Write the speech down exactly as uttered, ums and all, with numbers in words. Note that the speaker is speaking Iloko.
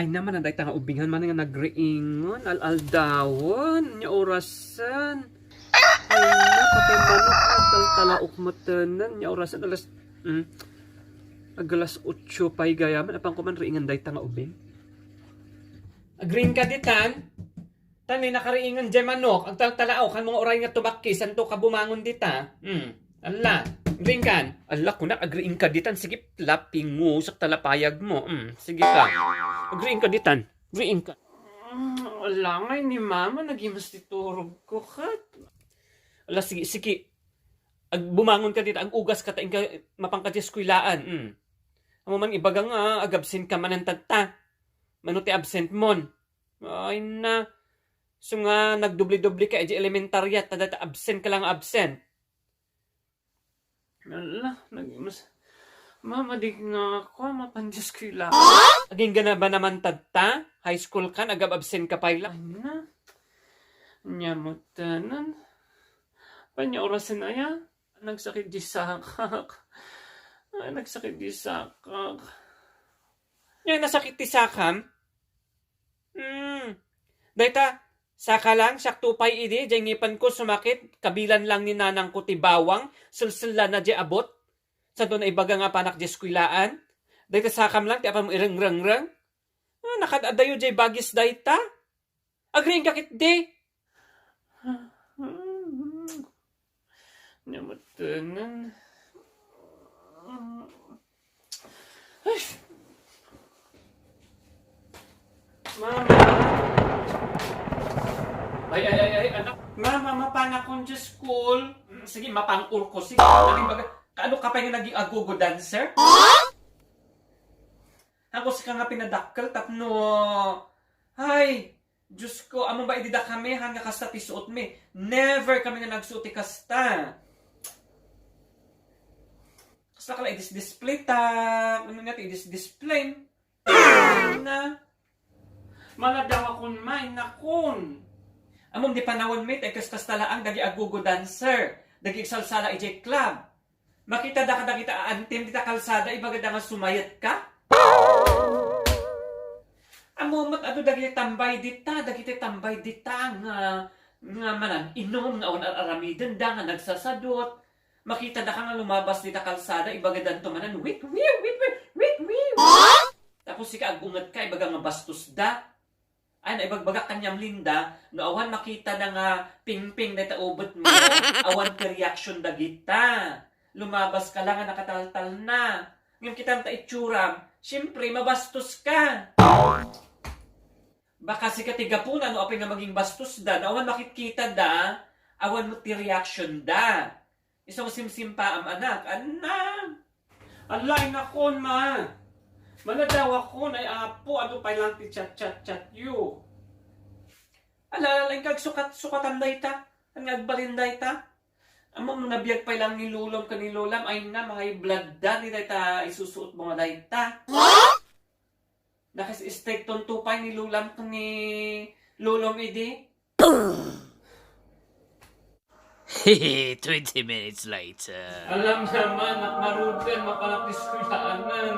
Naman, dayta nga ubing, han man nga nagriingan, al-aldawan, nia orasen. Ay na, patay manok, taltalaok metten, nia orasen, alas, mm, ag-alas otso pay gayamen, apan ko man riingan dayta nga ubing. Agriingka ditan? Tan, nakariingan diay manok, agtaltalaok, han nga uray nga tumakki, santo ka bumangon dita. Hmm. Alla, agriingkan. Alla, kunak, agriingka ditan, sige, lapingusak ta lapayag mo. Hmm, sige ka. Agriingka ditan. Agriingka. Mm, ala ngay ni Mama, nagimas ti turog ko, kat. Ala, sige, sige. Ag-, bumangon ka dita, ag-ugas ka ta inka, mapan ka ti eskwelaan. Hmm. Amo man ibaga nga, ag-absent ka manen tatta. Mano ti absent mon? Ay na. So nga, nagdubli-dubli ka, iti elementariat, ta data absent ka lang absent. Ala, nag-, mas, Mama, di nga ako, mapan ti eskwela. Agingga na ba naman tatta? High school ka, nagab-absent ka pay lang. Ay na. Nia met tanan. Panya orasen aya? Nagsakit di sakak. Ay, nagsakit di sakak. Nia, nasakit ti sakam? Hmm. Dayta, saka lang, siak to pay idi, diay ngipen ko sumakit, kabilan lang ni nanang ko ti bawang, selsella na diay abot. Santo naibaga nga panak diay eskwelaan. Dayta sakam lang, ti apan mo irengrengreng. Ah, nakad-adayo diay bagis dayta. Agriingka ketdi. Nia met tanan. Ay. Mama. Ay, ay, ay, ay, anak. Mama, mapanakon diay school. Mm, sige, mapangur ko. Sige, naging baga, kaano ka pa nga naging agogo dancer? Ako sika nga pinadakkel tapno, ay, Diyos ko, ammom ba idi dakami, han nga kasta ti suotmi? Never kami nga nagsuot ti kasta. Kasta ka lang idis-display ta, ano nga ti idis-display? Na. Maladaw akon, may nakon. Ammom di panawenmi, ta kas-, kasta laang, dagi agogo dancer, dagi agsalsala idiay club. Makita da kadagita aantim dita kalsada, ibagada nga sumayat ka? Ammom met adu dagiti tambay dita, dagiti tambay dita nga, nga manan-inum nga awan ar-aramiden da nga nagsasadut. Makita da ka nga lumabas dita kalsada, ibagadanto manan, "Wik, wiw, wik, wik, wik, wiw." Tapos sika ag-unget ka, ibaga nga bastos da. Ay, naibagbagak kaniam, Linda, no awan makita da nga pingping dayta ubet mo, awan ti reaction dagita. Lumabas ka lang nga nakataltal na. Ngem kitam ta itsuram, siyempre, mabastos ka. Baka sika ti gapuna no apay nga maging bastos da, no awan makitkita da, awan met ti reaction da. Isu nga simsimpaam, anak, anna. Ala, ay nakon, ma. Maladaw akon, ay apo, adu pay lang ti chat, chat, chat yo. Ala, ala, inka agsukat-sukatan dayta. Ania agbalin dayta? Ammom no nabiag pay lang ni lolom ken ni lolam, ay na, ma-high blood da, ni dayta isusuot mo nga dayta. Nakis-strikton to pay ni lolam ken ni lolom idi. Twenty minutes later. Alam naman, nakmarud ka, mapalapis ko daanan.